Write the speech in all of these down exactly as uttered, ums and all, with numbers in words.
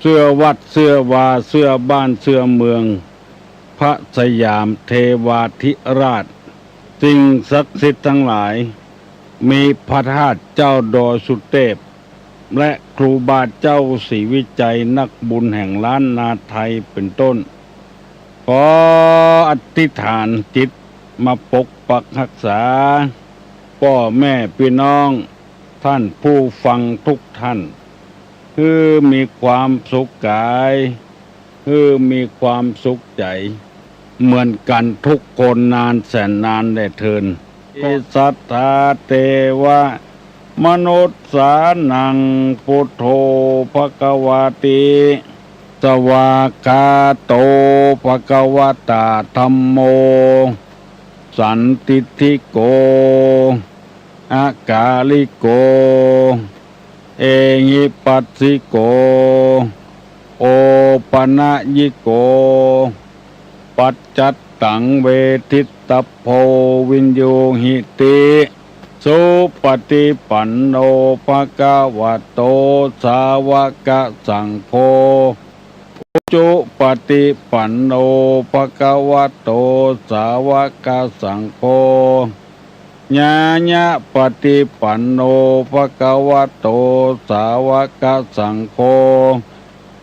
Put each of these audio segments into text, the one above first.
เสื้อวัดเสื้อวา เสื้อบ้านเสื้อเมือง พระสยามเทวาธิราช สิ่งศักดิ์สิทธิ์ตังหลาย มีพระธาตุเจ้าดอยสุเทพ และครูบาเจ้าศรีวิชัย นักบุญแห่งล้านนาไทยเป็นต้น ขออธิษฐานจิตมาปกปักรักษา ป้อแม่ปี้น้อง ท่านผู้ฟังทุกท่าน หื้อมีความสุขกาย หื้อมีความสุขใจ๋ เหมือนกั๋นทุกคนนานแสนนานแลเทิน สัทธา เทวะ มนุสสานัง พุทโธ ภะคะวาติ สวากขาโต ภะคะวะตา ธัมโม สันทิฏฐิโก อะกาลิโก เอหิปัสสิโก โอปะนะยิโก ปัจจัตตัง เวทิตตัพโพ วินยูหิติ สุปะติปันโน ภะคะวะโต สาวะกะสังโฆ อุจุปะติปันโน ภะคะวะโต สาวะกะสังโฆ ญาญะปะติปันโน ภะคะวะโต สาวะกะสังโฆ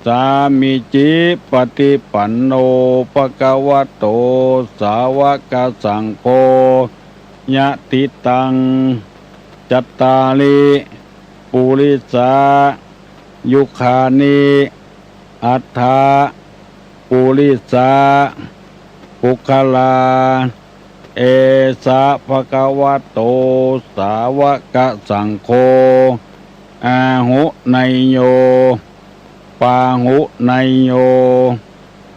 สามีจิปะติปันโน ภะคะวะโต สาวะกะสังโฆ ยะถิตัง จัตตาริ ปุริสา ยุคานิ อัฏฐะ ปุริสา ปุคคลา เอสะ ภะคะวะโต สาวะกะสังโฆ อาหุเนยโย ปาหุเนยโย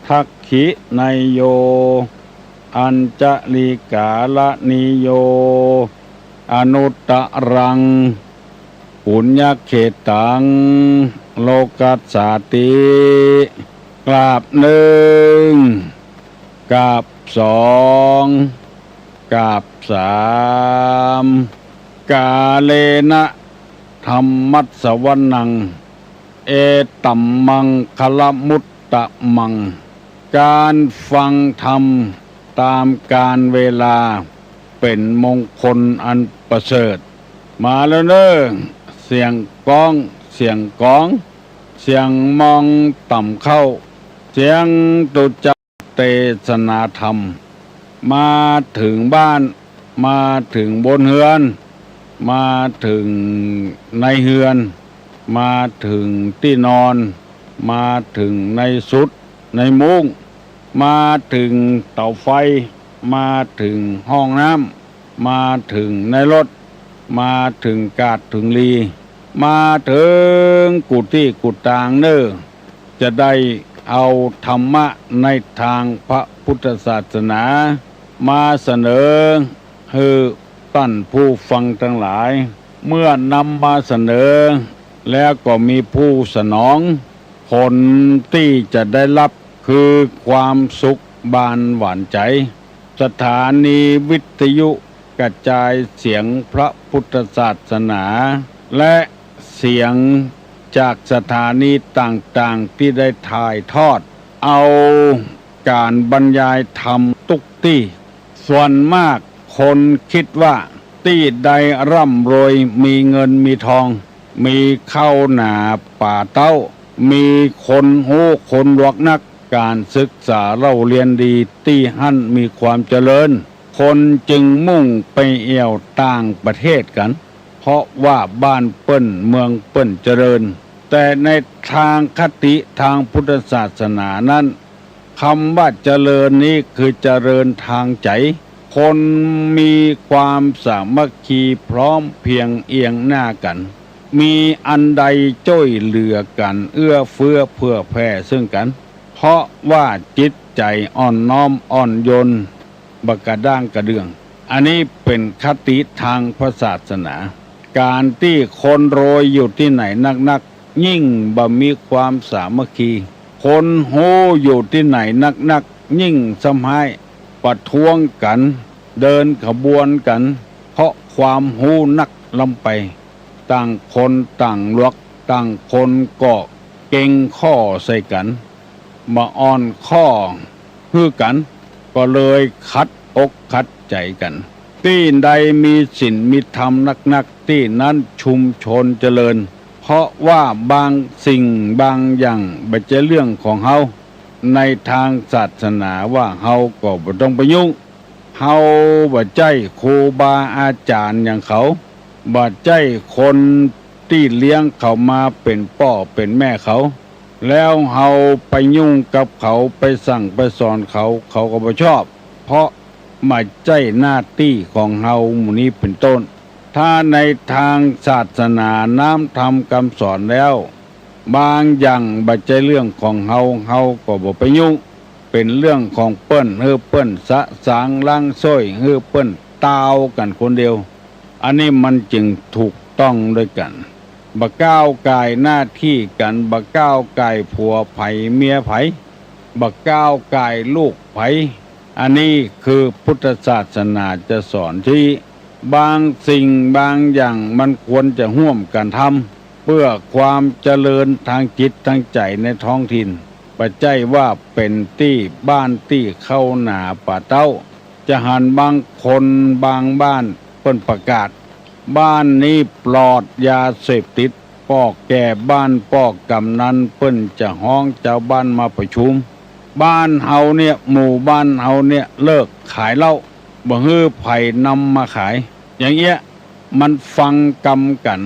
ทักขิเนยโย อัญชลีกาละนีโย อนุตตะรัง ปุญญะเขตัง โลกัสสาติ กราบนึ่ง กราบสอง กราบสาม กาเลนะ ธัมมัสสวนัง เอตัมมังคะละมุตตะมัง ก๋านฟังธรรมต๋ามกาลเวลา เป๋นมงคลอันประเสริฐ มาแล้วเน่อ เสียงก้อง เสียงก๋อง เสียงมองต่ำเข้า เสียงตุ๊เจ้า เตสนาธรรม มาเถิงบ้าน มาเถิงบนเฮือน มาเถิงในเฮือน มาเถิงตี้นอน มาเถิงในสุด ในมุ้ง มาเถิงเต๋าไฟ มาเถิงห้องน้ำ มาเถิงในรถ มาเถิงกาดเถิงลี มาเถิงกู้ตี้กู้ตางเน่อ จะได้เอาธรรมะในตางพระพุทธศาสนา มาเสนอหื้อต้านผู้ฟังตังหลาย เมื่อนำมาเสนอแล้วก็มีผู้สนอง ผลตี้จะได้ฮับคือความสุขบานหวานใจ๋ สถานีวิทยุกระจายเสียงพระพุทธศาสนา และเสียงจากสถานีต่างๆ ตี้ได้ถ่ายทอดเอาก๋านบรรยายธรรมตุ๊กตี้ ส่วนมากคนกึ๊ดว่าตี้ใดร่ำรวยมีเงินมีทอง มีข้าวหนาป๋าเต๊า มีคนฮู้คนหลวกนัก ก๋านศึกษาเล่าเรียนดีตี้หั้นมีความเจริญ คนจึงมุ่งไปแอ่วต่างประเทศกั๋น เพราะว่าบ้านเปิ้นเมืองเปิ้นเจริญ แต่ในตางคติตางพุทธศาสนานั้น กำว่าเจริญนี้คือเจริญตางใจ๋ คนมีความสามัคคีพร้อมเพียงเอียงหน้ากั๋น มีอันใดจ้วยเหลือกั๋นเอื้อเฟื้อเผื่อแผ่ซึ่งกั๋น เพราะว่าจิตใจ๋อ่อนน้อมอ่อนโยน บ่กระด้างกระเดื่อง อันนี้เป๋นคติตางพระศาสนา ก๋านตี้คนรวยอยู่ตี้ไหนนักๆ ยิ่งบ่มีความสามัคคี คนฮู้อยู่ตี้ไหนนักๆ ยิ่งซ้ำฮ้าย ประท้วงกั๋น เดินขบวนกั๋น เพราะความฮู้นักล้ำไป ต่างคนต่างหลวก ต่างคนก็ เกร็งข้อใส่กั๋น บ่อ่อนข้อหื้อกั๋น ก็เลยขัดอกขัดใจ๋กั๋น ตี้ใดมีศีลมีธรรมนักๆ ตี้นั้นชุมชนเจริญ เพราะว่าบางสิ่งบางอย่างบ่ใจ้เรื่องของเฮา ในตางศาสนาว่าเฮาก็บ่ต้องไปยุ่ง เฮาบ่ใจ้ครูบาอาจ๋ารย์อย่างเขา บ่ใจ้คนตี้เลี้ยงเขามาเป๋นป้อเป๋นแม่เขา แล้วเฮาไปยุ่งกับเขา ไปสั่งไปสอนเขา เขาก็บ่ชอบ เพราะบ่ใจ้หน้าตี้ของเฮา หมู่นี้เป๋นต้น ถ้าในตางศาสนาน้ำธรรมกำสอนแล้ว บางอย่างบ่ใจ้เรื่องของเฮา เฮาก็บ่ไปยุ่ง เป๋นเรื่องของเปิ้น หื้อเปิ้นสะสางล้างส้อย หื้อเปิ้นตาวกั๋นคนเดียว อันนี้มันจึงถูกต้องด้วยกั๋น บ่ก้าวก่ายหน้าตี้กั๋น บ่ก้าวก่ายผัวใผเมียใผ บ่ก้าวก่ายลูกใผ อันนี้คือพุทธศาสนาจะสอนตี้ บางสิ่งบางอย่างมันควรจะฮ่วมกั๋นทำ เปื้อความเจริญตางจิตตางใจ๋ในท้องถิ่น บ่ใจ้ว่าเป๋นตี้บ้านตี้เข้าหนาป่าเต๊า จะหันบางคนบางบ้านเปิ้นประกาศ บ้านนี้ปลอดยาเสพติด ป้อแก่บ้านป้อกำนันเปิ้นจะฮ้องจาวบ้านมาประชุม บ้านเฮาเนี่ย หมู่บ้านเฮาเนี่ยเลิกขายเหล้า บ่หื้อใผนำมาขาย อย่างเอี้ย มันฟังกำกั๋น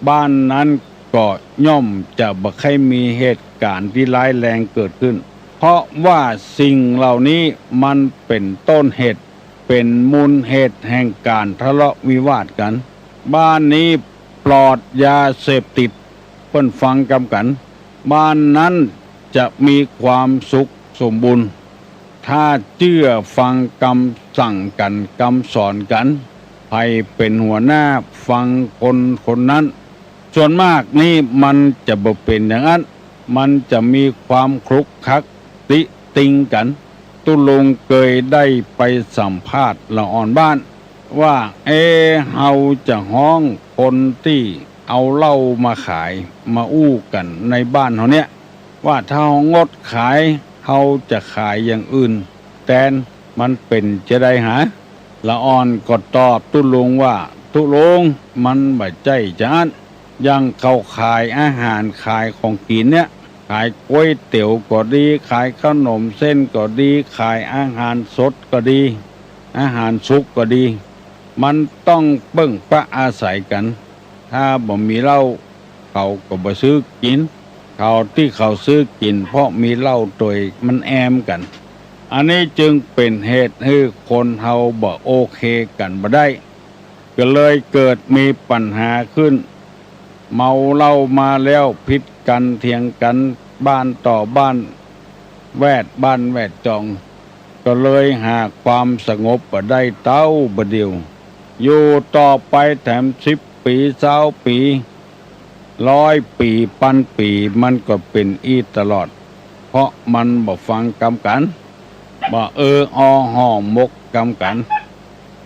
บ้านนั้นก็ย่อมจะบ่ใค่มีเหตุก๋ารณ์ตี้ร้ายแรงเกิดขึ้น เพราะว่าสิ่งเหล่านี้มันเป๋นต้นเหตุ เป๋นมูลเหตุแห่งก๋ารทะเลาะวิวาทกั๋น บ้านนี้ปลอดยาเสพติด เปิ้นฟังกำกั๋น บ้านนั้นจะมีความสุขสมบูรณ์ ถ้าเจื้อฟังกำสั่งกั๋น กำสอนกั๋น ใผเป๋นหัวหน้าฟังคนคนนั้น ส่วนมากนี่มันจะบ่เป๋นอย่างอั้น มันจะมีความคลุกคลักติติงกั๋น ตุ๊ลุงเกยได้ไปสัมภาษณ์ละอ่อนบ้าน ว่า เอ๊ะ เฮาจะฮ้องคนตี้เอาเหล้ามาขาย มาอู้กั๋นในบ้านเฮาเนี่ย ว่าถ้าเฮางดขาย เฮาจะขายอย่างอื่นแตน มันเป๋นจาใดหา ละอ่อนก็ตอบตุ๊ลุงว่า ตุ๊ลุง มันบ่ใจ้จาอั้น อย่างเขาขายอาหารขายของกิ๋นเนี่ย ขายก๋วยเตี๋ยวก็ดี ขายขนมเส้นก็ดี ขายอาหารสดก็ดี อาหารสุกก็ดี มันต้องเปิ้งปะอาศัยกั๋น ถ้าบ่มีเหล้า เขาก็บ่ซื้อกิ๋น เขาตี้เขาซื้อกิ๋นเพราะมีเหล้าตวย มันแอมกั๋น อันนี้จึงเป๋นเหตุหื้อคนเฮาบ่โอเคกั๋นบ่ได้ ก็เลยเกิดมีปัญหาขึ้น เมาเหล้ามาแล้วผิดกั๋นเถียงกั๋นบ้านต่อบ้าน แวดบ้านแวดจ่อง ก็เลยหาความสงบบ่ได้เต้าบ่าเดี่ยว อยู่ต่อไปแถมสิบปี๋ ซาวปี๋ ร้อยปี๋ ปันปี๋ มันก็เป๋นอี้ตลอด เพราะมันบ่ฟังกำกั๋น บ่เออออห่อหมกกำกั๋น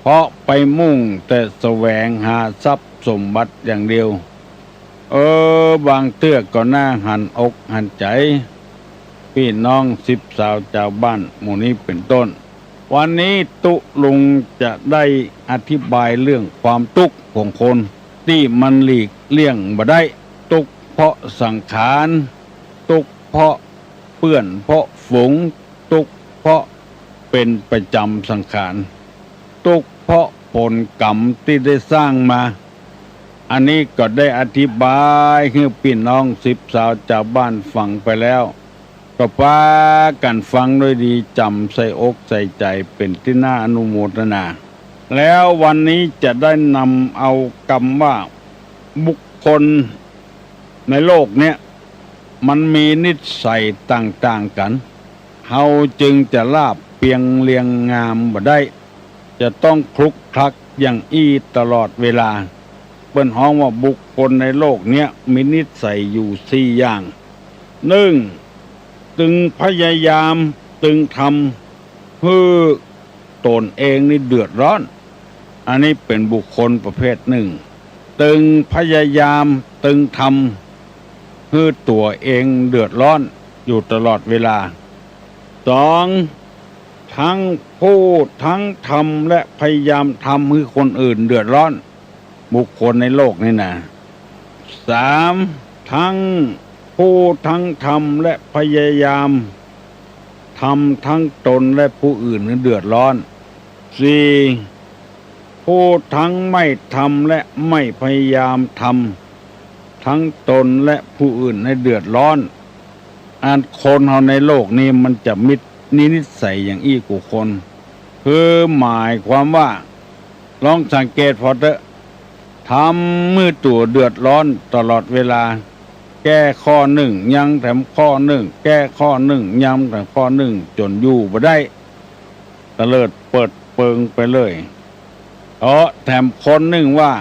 เพราะไปมุ่งแต่แสวงหาทรัพย์สมบัติอย่างเดียว เออ บางเตื้อก็น่าหันอกหันใจ๋ ปี้น้องสิบสาวจาวบ้านหมู่นี้เป๋นต้น วันนี้ตุ๊ลุงจะได้อธิบายเรื่องความตุ๊กข์ของคนตี้มันหลีกเลี่ยงบ่ได้ ตุ๊กข์เพราะสังขาร ตุ๊กข์เพราะเปื้อนเพราะฝูง ตุ๊กข์เพราะเป๋นประจ๋ำสังขาร ตุ๊กข์เพราะผลกรรมตี้ได้สร้างมา อันนี้ก็ได้อธิบายหื้อปี้น้องสิบสาวจาวบ้านฟังไปแล้ว ก็ปากั๋นฟังด้วยดี จ๋ำใส่อกใส่ใจ๋ เป๋นตี้น่าอนุโมทนา แล้ววันนี้จะได้นำเอากำว่า บุคคลในโลกเนี้ย มันมีนิสัยต่างๆ กั๋น เฮาจึงจะลาบเปียงเรียงงามบ่ได้ จะต้องคลุกคลักอย่างอี้ตลอดเวลา เปิ้นฮ้องว่าบุคคลในโลกเนี้ยมีนิสัยอยู่สี่อย่าง นึ่ง ตึงพยายาม ตึงทำหื้อตนเองนี่เดือดร้อน อันนี้เป๋นบุคคลประเภทนึ่ง ตึงพยายาม ตึงทำ หื้อตั๋วเองเดือดร้อนอยู่ตลอดเวลา สอง ทั้งพูดทั้งทำและพยายามทำหื้อคนอื่นเดือดร้อน บุคคลในโลกนี้นะ สาม ทั้งพูดทั้งทำและพยายามทำทั้งตนและผู้อื่นหื้อเดือดร้อน สี่ พูดทั้งไม่ทำและไม่พยายามทำทั้งตนและผู้อื่นให้เดือดร้อน อันคนเฮาในโลกนี้มันจะมีนิสัยอย่างอี้กู้คน คือหมายความว่า ลองสังเกตผ่อเต๊อะ ทำหื้อตั๋วเดือดร้อนตลอดเวลา แก้ข้อนึ่งยังแถมข้อนึ่ง แก้ข้อนึ่งยังแถมข้อนึ่ง จ๋นอยู่บ่ได้ ตะเลิดเปิดเปิงไปเลย เพราะแถมคนนึ่งว่า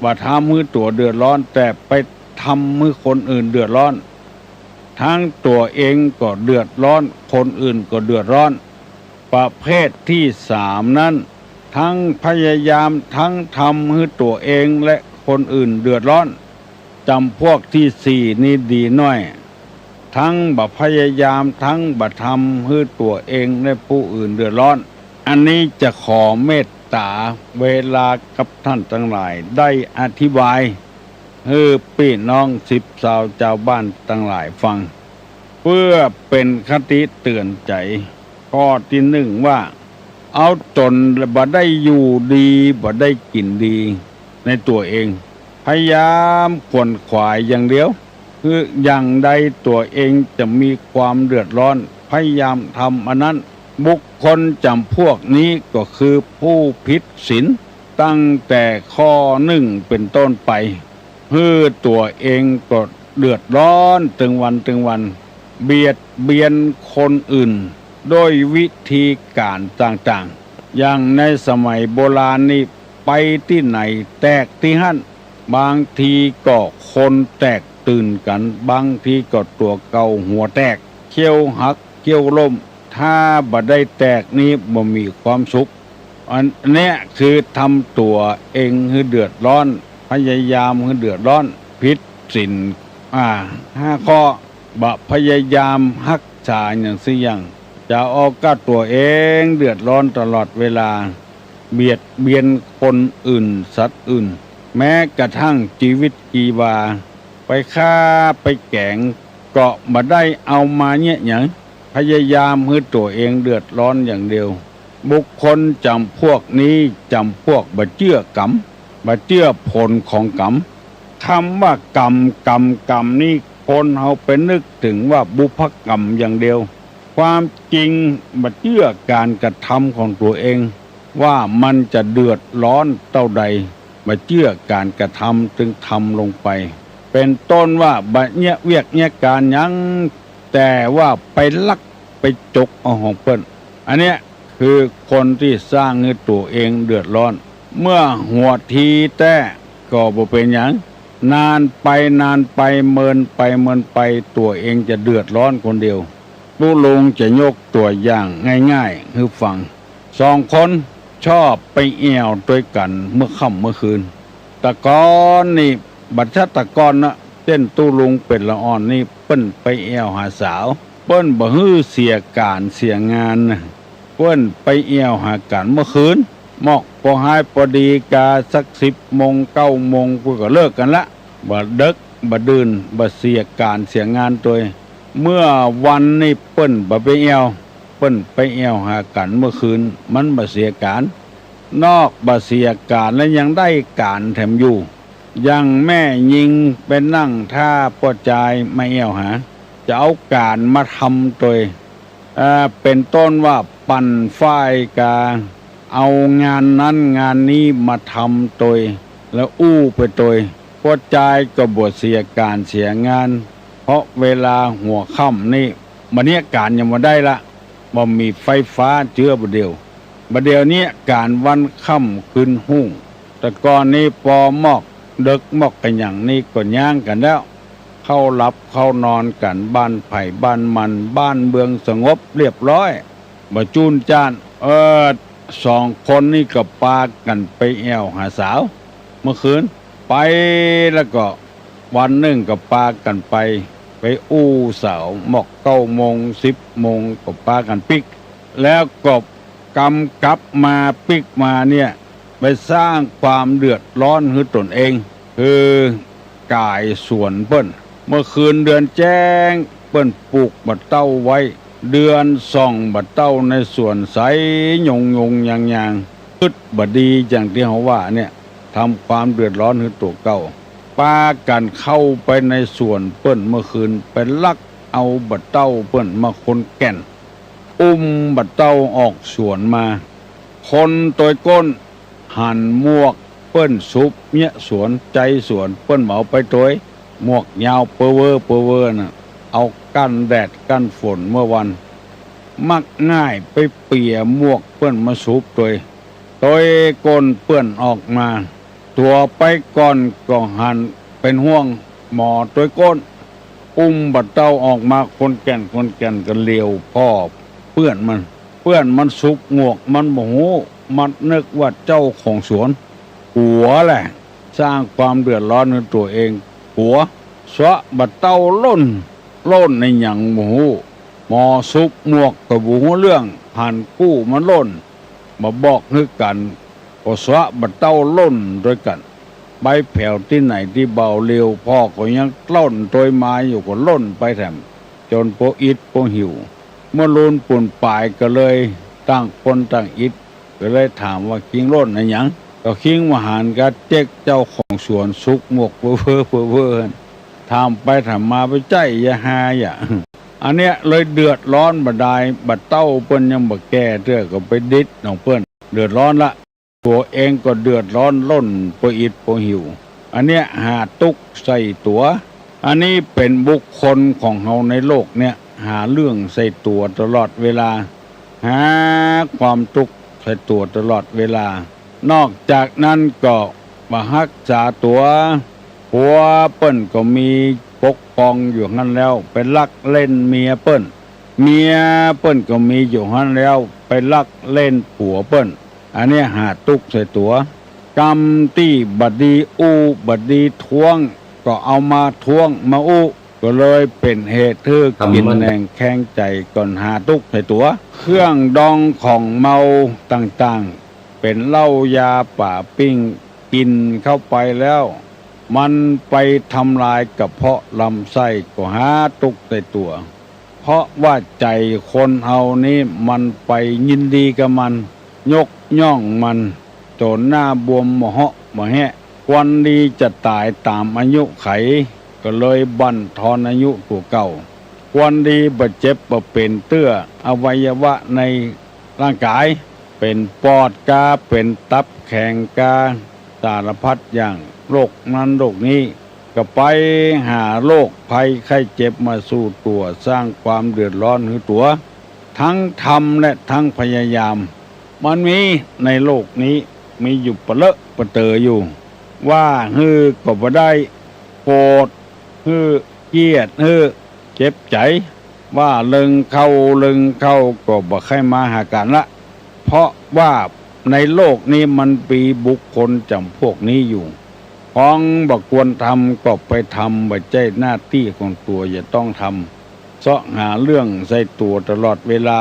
บ่ทำหื้อตั๋วเดือดร้อน แต่ไปทำหื้อคนอื่นเดือดร้อน ทั้งตั๋วเองก็เดือดร้อน คนอื่นก็เดือดร้อน ประเภทตี้สามนั้น ทั้งพยายามทั้งทำหื้อตั๋วเองและคนอื่นเดือดร้อน จ๋ำพวกตี้สี่นี้ดีน้อย ทั้งบ่พยายามทั้งบ่ทำหื้อตั๋วเองและผู้อื่นเดือดร้อน อันนี้จะขอเมตต๋าเวลากับท่านตังหลายได้อธิบาย หื้อปี้น้องสิบซาวจาวบ้านตังหลายฟัง เปื้อเป๋นคติเตื๋อนใจ๋ ข้อตี้นึ่งว่า เอาจ๋นบ่ได้อยู่ดี บ่ได้กิ๋นดีในตั๋วเอง พยายามขวนขวายอย่างเดียว คืออย่างใดตั๋วเองจะมีความเดือดร้อน พยายามทำอันนั้น บุคคลจ๋ำพวกนี้ก็คือผู้ผิดศีล ตั้งแต่ข้อนึ่งเป๋นต้นไป หื้อตั๋วเองก็เดือดร้อนตึงวันตึงวัน เบียดเบียนคนอื่นด้วยวิธีก๋านต่างๆ อย่างในสมัยโบราณนี่ ไปตี้ไหนแตกตี้หั้น บางทีก็คนแตกตื่นกั๋น บางทีก็ตั๋วเก่าหัวแตก เขี้ยวหักเขี้ยวล้ม ถ้าบ่ได้แตกนี้บ่มีความสุข อันเนี้ยคือทำตั๋วเองหื้อเดือดร้อน พยายามหื้อเดือดร้อน ผิดศีล อ่า ห้าข้อ บ่พยายามฮักษาอย่างสักอย่าง จะเอาก้าตั๋วเองเดือดร้อนตลอดเวลา เบียดเบียนคนอื่นสัตว์อื่น แม้กระทั่งจีวิตจีวา ไปฆ่าไปแก๋ง ก็บ่ได้เอามาเยียะหยัง พยายามหื้อตั๋วเองเดือดร้อนอย่างเดียว บุคคลจ๋ำพวกนี้จ๋ำพวกบ่เจื้อกรรม บ่เจื้อผลของกรรม กำว่ากรรม กรรม กรรมนี้คนเฮาไปนึกเถิงว่าบุพกรรมอย่างเดียว ความจริงบ่เจื้อก๋านกระทำของตั๋วเอง ว่ามันจะเดือดร้อนเต้าใด บ่เจื้อก๋านกระทำจึงทำลงไป เป๋นต้นว่าบ่เยียะเวียกเยียะก๋านหยัง แต่ว่าไปลักไปจกเอาของเปิ้น อันเนี้ยคือคนตี้สร้างหื้อตั๋วเองเดือดร้อน เมื่อหัวทีแต๊ก็บ่เป๋นหยัง นานไปนานไปเมินไปเมินไปตั๋วเองจะเดือดร้อนคนเดียว ตุ๊ลุงจะยกตั๋วอย่างง่ายๆ หื้อฟัง สองคนชอบไปแอ่วตวยกั๋นเมื่อค่ำเมื่อคืน แต่ก่อนนี่ บ่ใจ้แต่ก่อนนะ เจ้นตุ๊ลุงเป๋นละอ่อนนี่เปิ้นไปแอ่วหาสาว เปิ้นบ่หื้อเสียก๋านเสียงานนะ เปิ้นไปแอ่วหากั๋นเมื่อคืน มอกปอฮายปอดีกาสักสิบโมงเก้าโมงเปิ้นก็เลิกกั๋นละ บ่เดิ็กบ่ดื่น บ่เสียก๋านเสียงานตวย เมื่อวันนี่เปิ้นบ่ไปแอ่ว เปิ้นไปแอ่วหากั๋นเมื่อคืน มันบ่เสียก๋าน นอกบ่เสียก๋านแล้วยังได้ก๋านแถมอยู่ อย่างแม่ญิงไปนั่งถ้าป้อจายมาแอ่วหา จะเอาก๋านมาทำตวย เอ่อ เป๋นต้นว่าปั่นฝ้ายกา เอางานนั้นงานนี้มาทำตวย แล้วอู้ไปตวย ป้อจายก็บ่เสียก๋านเสียงาน เพราะเวลาหัวค่ำนี่ บ่าเนี้ยก๋านยังบ่ได้ละ บ่มีไฟฟ้าเจื้อบ่าเดี่ยว บ่าเดี่ยวเนี้ยก๋านวันค่ำคืนฮุ่ง แต่ก่อนนี้ปอมอกเดิ็กมอกกะหยังนี่ก็ย้างกั๋นแล้ว เข้าหลับเข้านอนกั๋นบ้านใผบ้านมัน บ้านเมืองสงบเรียบร้อย บ่จู้นจ้าน เออ สองคนนี่ก็ปากั๋นไปแอ่วหาสาว เมื่อคืน ไปแล้วก็ วันนึ่งก็ปากั๋นไป ไปอู้สาว มอกเก้าโมง สิบโมงก็ปากั๋นปิ๊ก แล้วก็กำกลับมาปิ๊กมาเนี่ย ไปสร้างความเดือดร้อนหื้อต๋นเอง คือก๋ายสวนเปิ้น เมื่อคืนเดือนแจ้ง เปิ้นปลูกบ่าเต้าไว้ เดือนส่องบ่าเต้าในสวนใสยงยงยางยาง อึดบ่ดีอย่างตี้เฮาว่าเนี่ย ทำความเดือดร้อนหื้อตั๋วเก่า ปากั๋นเข้าไปในสวนเปิ้นเมื่อคืน ไปลักเอาบ่าเต้าเปิ้นมาคนแก่น อุ้มบ่าเต้าออกสวนมา คนตวยก้น หันหมวกเปิ้นสุบเยียะสวน ใจ๊สวน เปิ้นบ่เอาไปตวย หมวกยาวเปอเว่อเปอเว่อน่ะ เอากั้นแดดกั้นฝนเมื่อวัน มักง่ายไปเปียหมวกเปิ้นมาสุบตวย ตวยก้นเปื้อนออกมา ตั๋วไปก่อนก็หันเป๋นห่วงหมอตวยก้น อุ้มบ่าเต้าออกมาคนแก่นคนแก่นก็เหลียวผ่อเปื้อนมัน เปื้อนมันสุบหมวกมันบ่ฮู้ มันนึกว่าเจ้าของสวน กั๋วแหละ สร้างความเดือดร้อนหื้อตั๋วเอง กั๋ว สวะบ่าเต้าล่น ล่นอะหยังบ่ฮู้ หมอสุบหมวกก็บ่ฮู้เรื่อง หันกู้มันล่น บ่บอกหื้อกั๋น ก็สวะบ่าเต้าล่นตวยกั๋น ไปแผวตี้ไหนตี้เบา เหลียวผ่อก็ยังล่นตวยมาอยู่ ก็ล่นไปแถม จ๋นปออิดปอหิว เมื่อลูนปูนป๋ายก็เลยต่างคนต่างอิด ก็เลยถามว่า "คิงล่นอะหยัง" ก็คิงว่าหันกาเจ๊กเจ้าของสวนสุบหมวกเว่อเว่อเว่อเว่อ ถามไปถามมาไปใจ้ยาฮาอะ อันเนี้ยเลยเดือดร้อนบ่าดาย บ่าเต้าเปิ้นยังบ่แก่เตื้อ ก็ไปดิดของเปิ้น เดือดร้อนละ ตั๋วเองก็เดือดร้อนล่นปออิดปอหิว อันเนี้ยหาตุ๊กข์ใส่ตั๋ว อันนี้เป๋นบุคคลของเฮาในโลกเนี้ย หาเรื่องใส่ตั๋วตลอดเวลา หาความตุ๊กข์ใส่ตั๋วตลอดเวลา นอกจากนั้นก็บ่ฮักษาตั๋ว ผัวเปิ้นก็มีปกครองอยู่หั้นแล้ว ไปลักเล่นเมียเปิ้น เมียเปิ้นก็มีอยู่หั้นแล้ว ไปลักเล่นผัวเปิ้น อันเนี้ยหาตุ๊กข์ใส่ตั๋ว กำตี้บ่ดีอู้บ่ดีท้วง ก็เอามาท้วงมาอู้ ก็เลยเป๋นเหตุหื้อกิ๋นแหนงแคลงใจ๋ ก่อนหาตุ๊กข์ใส่ตั๋ว เครื่องดองของเมาต่างๆ เป๋นเหล้ายาป๋าปิ้ง กิ๋นเข้าไปแล้ว มันไปทำลายกระเพาะลำไส้ ก็หาตุ๊กข์ใส่ตั๋ว เพราะว่าใจ๋คนเฮานี้มันไปยินดีกับมัน ยกย่องมัน จ๋นหน้าบวมบ่เหาะบ่แฮะ ควรดีจะต๋ายต๋ามอายุไข ก็เลยบั่นทอนอายุตั๋วเก่า ควรดีบ่เจ็บบ่เป๋นเตื้อ อวัยวะในร่างก๋าย เป๋นปอดกา เป๋นตับแข็งกา สารพัดอย่าง โรคนั้นโรคนี้ ก็ไปหาโรคภัยไข้เจ็บมาสู่ตั๋ว สร้างความเดือดร้อนหื้อตั๋ว ทั้งทำและทั้งพยายาม มันมีในโลกนี้ มีอยู่ปะเลอะปะเต๋ออยู่ ว่าหื้อก็บ่ได้ โกรธหื้อ เกลียดหื้อ เจ็บใจ๋ ว่าเลิงเข้าเลิงเข้าก็บ่ใค่มาหากั๋นละ เพราะว่าในโลกนี้มันมีบุคคลจ๋ำพวกนี้อยู่ ของบ่ควรทำก็ไปทำ บ่ใจ้หน้าตี้ของตั๋วจะต้องทำ เซาะหาเรื่องใส่ตั๋วตลอดเวลา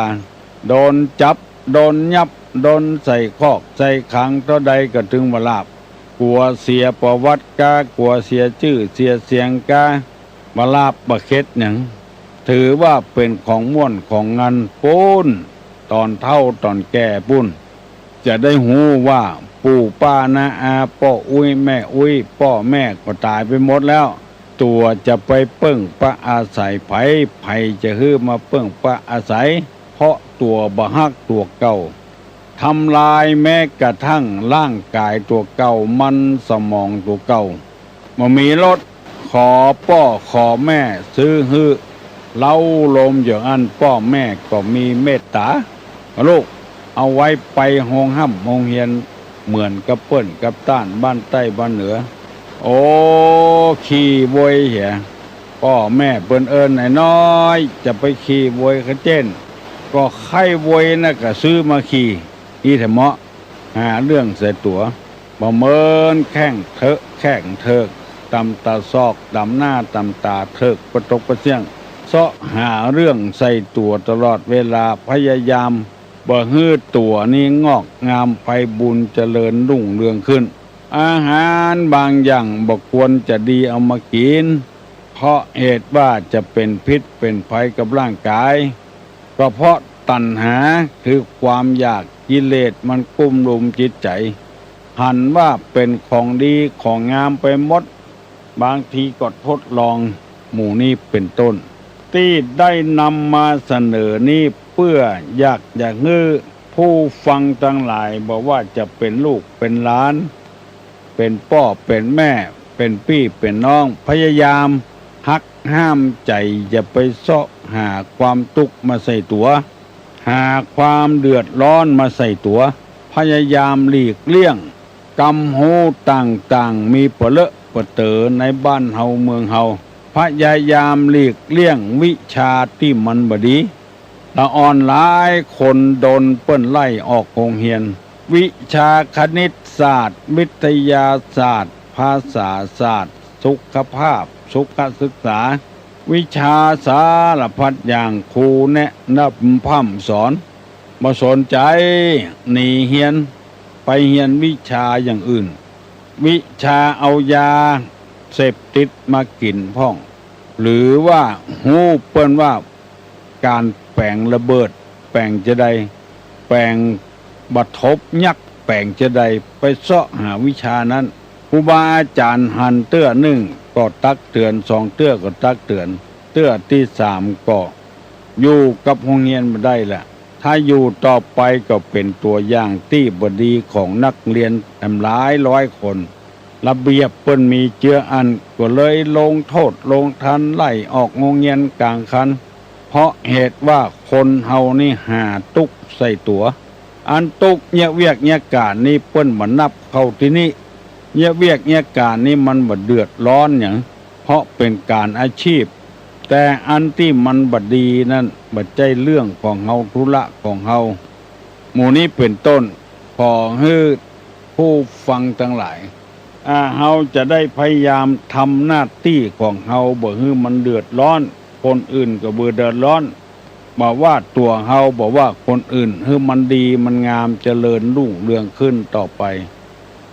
โดนจับ โดนยับ โดนใส่คอกใส่ขังเต้าใดก็ตึงบ่หลาบ กั๋วเสียประวัติกา กั๋วเสียจื้อเสียเสียงกา บ่หลาบบ่เข็ดหยัง ถือว่าเป๋นของม่วนของงันปู้น ต๋อนเฒ่าต๋อนแก่ปู้น จะได้ฮู้ว่าปู่ป้าน้าอา ป้ออุ๊ยแม่อุ๊ย ป้อแม่ก็ต๋ายไปหมดแล้ว ตั๋วจะไปเปิ้งปะอาศัยใผ ใผจะหื้อมาเปิ้งปะอาศัย เพราะตั๋วบ่ฮักตั๋วเก่า ทำลายแม้กระทั่งร่างก๋ายตั๋วเก่า มันสมองตั๋วเก่า บ่มีรถ ขอป้อขอแม่ซื้อหื้อ เล้าโลมอย่างอั้น ป้อแม่ก็มีเมตต๋า ลูก เอาไว้ไปโฮงฮ่ำโฮงเฮียน เหมือนกับเปิ้นกับต้านบ้านใต้บ้านเหนือ โอ้ ขี้โวยเหีย ป้อแม่เปิ้นเอิ้นน้อยๆ จะไปขี้โวยกะเจ้น ก็ใค่โวยน่ะก็ซื้อมาขี้ อี้แถมเหมาะ หาเรื่องใส่ตั๋ว บ่เมินแข้งเถอะแข้งเถิก ต๋ำต๋าซอก ต๋ำหน้าต๋ำต๋าเถิก ปะตกปะเสี้ยง เซาะหาเรื่องใส่ตั๋วตลอดเวลา พยายามบ่หื้อตั๋วนี้งอกงามไพบูลย์เจริญรุ่งเรืองขึ้น อาหารบางอย่างบ่ควรจะดีเอามากิ๋น เพราะเหตุว่าจะเป๋นพิษเป๋นภัยกับร่างกาย ก็เพราะตัณหาคือความอยาก กิเลสมันกุ้มลุมจิตใจ๋ หันว่าเป๋นของดีของงามไปหมด บางทีก็ทดลอง หมู่นี้เป๋นต้น ตี้ได้นำมาเสนอนี้เปื้ออยากจะหื้อผู้ฟังตังหลาย บ่ว่าจะเป๋นลูกเป๋นหลาน เป๋นป้อเป๋นแม่ เป๋นปี้เป๋นน้อง พยายามหักห้ามใจ๋ อย่าไปเซาะหาความตุ๊กข์มาใส่ตั๋ว หาความเดือดร้อนมาใส่ตั๋ว พยายามหลีกเลี่ยง กำฮู้ต่างๆ มีเป๋อเลอะเป๋อเต๋อในบ้านเฮาเมืองเฮา พยายามหลีกเลี่ยงวิชาตี้มันบ่ดี ละอ่อนหลายคนโดนเปิ้นไล่ออกโฮงเฮียน วิชาคณิตศาสตร์ วิทยาศาสตร์ ภาษาศาสตร์ สุขภาพ สุขศึกษา วิชาสารพัดอย่าง ครูแนะนำพร่ำสอน บ่สนใจ๋ หนีเฮียน ไปเฮียนวิชาอย่างอื่น วิชาเอายาเสพติดมากิ๋นพ่อง หรือว่าฮู้เปิ้นว่าก๋านแป๋งระเบิด แป๋งจาใด แป๋งบรรทบยักษ์ แป๋งจาใด ไปเซาะหาวิชานั้น ครูบาอาจ๋ารย์หันเตื้อนึ่งก็ตักเตือน สองเตื้อก็ตักเตือน เตื้อตี้สามก็อยู่กับโฮงเฮียนบ่ได้ละ ถ้าอยู่ต่อไปก็เป๋นตั๋วอย่างตี้บ่ดีของนักเฮียนแถมหลายร้อยคน ระเบียบเปิ้นมีเจื้ออั้น ก็เลยลงโต้ษลงทัณฑ์ไล่ออกโฮงเฮียนก๋างคัน เพราะเหตุว่าคนเฮานี้หาตุ๊กข์ใส่ตั๋ว อันตุ๊กข์เยียะเวียกเยียะก๋านนี้เปิ้นบ่นับเข้าตี้นี้ เยียะเวียกเยียะก๋านนี้มันบ่เดือดร้อนหยัง เพราะเป๋นก๋านอาชีพ แต่อันตี้มันบ่ดีนั้นบ่ใจ้เรื่องของเฮา ธุระของเฮา หมู่นี้เป๋นต้น ขอหื้อผู้ฟังตังหลาย อ่า เฮาจะได้พยายามทำหน้าตี้ของเฮา บ่หื้อมันเดือดร้อน คนอื่นก็บ่เดือดร้อน บ่ว่าตั๋วเฮา บ่ว่าคนอื่น หื้อมันดี มันงาม เจริญรุ่งเรืองขึ้นต่อไป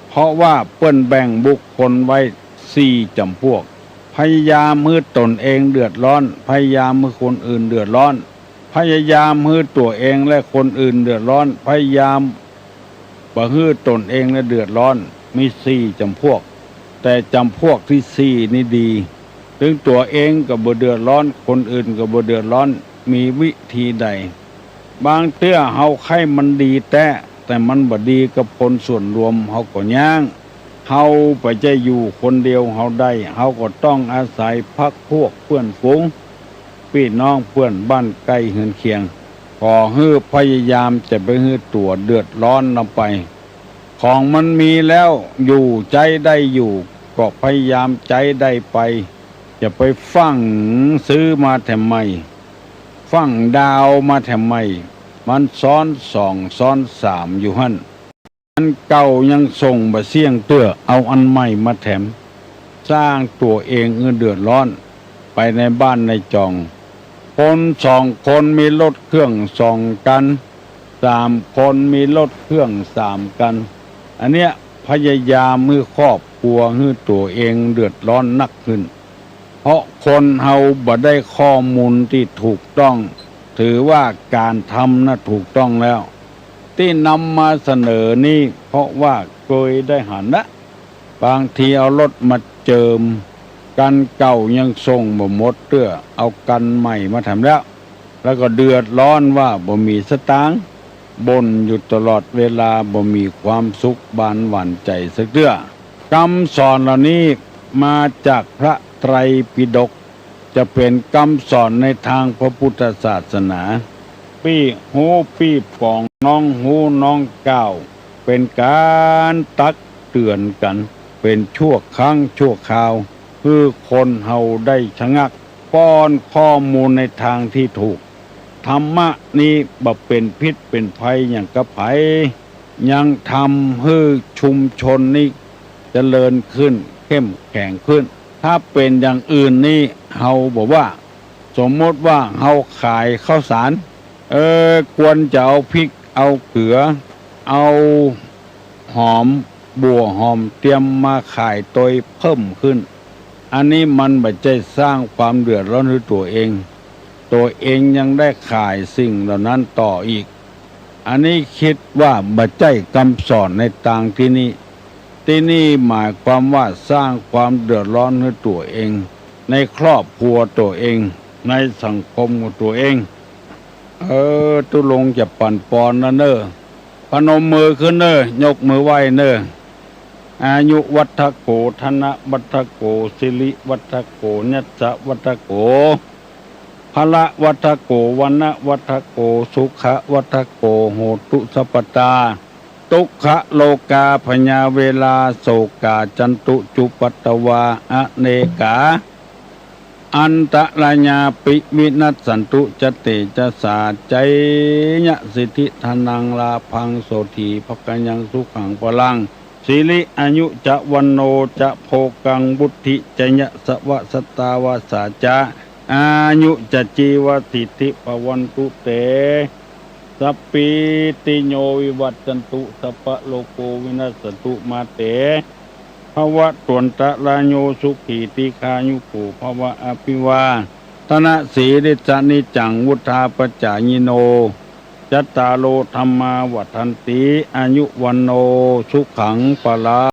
เพราะว่าเปิ้นแบ่งบุคคลไว้สี่จ๋ำพวก พยายามหื้อตนเองเดือดร้อน พยายามหื้อคนอื่นเดือดร้อน พยายามหื้อตั๋วเองและคนอื่นเดือดร้อน พยายามบ่หื้อตนเองและเดือดร้อน มีสี่จ๋ำพวก แต่จ๋ำพวกตี้สี่นี้ดี เถิงตั๋วเองก็บ่เดือดร้อน คนอื่นก็บ่เดือดร้อน มีวิธีใด บางเตื้อเฮาใค่มันดีแต๊ แต่มันบ่ดีกับคนส่วนรวม เฮาก็ย้าง เฮาบ่ใจ้อยู่คนเดียวเฮาได้ เฮาก็ต้องอาศัยพรรคพวกเปื้อนฝูง ปี้น้องเปื้อนบ้านใก้เฮือนเคียง ขอหื้อพยายามจะบ่หื้อตั๋วเดือดร้อนนำไป ของมันมีแล้วอยู่ใจ๊ได้อยู่ ก็พยายามใจ๊ได้ไป จะไปฟั่งซื้อมาแถมใหม่ ฟั่งดาวมาแถมใหม่ มันซ้อนสองซ้อนสามอยู่หั้น อันเก่ายังส่งบ่เสี้ยงเตื้อ เอาอันใหม่มาแถม สร้างตั๋วเองหื้อเดือดร้อน ไปในบ้านในจอง คนสองคนมีรถเครื่องสองคัน สามคนมีรถเครื่องสามคัน อันเนี้ยพยายามหื้อครอบครัวหื้อตั๋วเองเดือดร้อนนักขึ้น เพราะคนเฮาบ่ได้ข้อมูลตี้ถูกต้อง ถือว่าก๋านทำน่ะถูกต้องแล้ว ตี้นำมาเสนอนี้ เพราะว่าเกยได้หันละ บางทีเอารถมาเจิม คันเก่ายังส่งบ่หมดเตื้อ เอาคันใหม่มาแถมแล้ว แล้วก็เดือดร้อนว่าบ่มีสตางค์ บ่นอยู่ตลอดเวลา บ่มีความสุขบานหวั่นใจ๋สักเตื้อ กำสอนเหล่านี้มาจากพระไตรปิฎก จะเป๋นกำสอนในตางพระพุทธศาสนา ปี้ฮู้ปี้ป๋อง น้องฮู้น้องกล่าว เป๋นก๋านตักเตื๋อนกั๋น เป๋นชั่วครั้งชั่วคราว หื้อคนเฮาได้ชะงัก ป้อนข้อมูลในตางตี้ถูก ธรรมะนี้บ่เป๋นพิษเป๋นภัยหยังกับใผ ยังทำหื้อชุมชนนี้เจริญขึ้น เข้มแข็งขึ้น ถ้าเป๋นอย่างอื่นนี่ เฮาบ่ว่า สมมติว่าเฮาขายข้าวสาร เออ ควรจะเอาพริก เอาเขือ เอาหอม บั่วหอมเตียมมาขายตวยเพิ่มขึ้น อันนี้มันบ่ใจ้สร้างความเดือดร้อนหื้อตั๋วเอง ตั๋วเองยังได้ขายสิ่งเหล่านั้นต่ออีก อันนี้กึ๊ดว่าบ่ใจ้กำสอนในตางตี้นี่ ตี้นี่หมายความว่าสร้างความเดือดร้อนหื้อตั๋วเอง ในครอบครัวตั๋วเอง ในสังคมของตั๋วเอง เออ ตุ๊ลุงจะปั๋นปอนนะเน่อ พนมมือขึ้นเน่อ ยกมือไหว้เน่อ อายุวัฑโฆ ธนวัฑโฆ สิริวัฑโฆ ยัสสะวัฑโฆ พละวัฑโฆ วรรณวัฑโฆ สุขวัฑโฆ โหตุสัพพตา ทุกขโรคาพยาเวรา โศกาจันตุจุปัตตวา อเนกา อันตรายาปิวินัสสันตุ จะเตจะสา จายะสิทธิธนังลาภัง โสฏฐีภะคะยังสุขังพลัง สิริอายุจะวัณโณจะโภคัง วุฑฒิจะยะสะวะ สัตตาวาสาจะ อายุจะจีวะสิทธิภะวันตุเต สัพพีติโยวิวัชชันตุ สัพพะโรโควินัสสันตุ มาเต ภะวะตวันตะราโย สุขีทีฆายุโกภะวะ อภิวาทะนะสีลิสสะนิจจัง วุฑฒาปะจายิโน จัตตาโรธัมมาวัฑฒันติ อายุวัณโณสุขังพลัง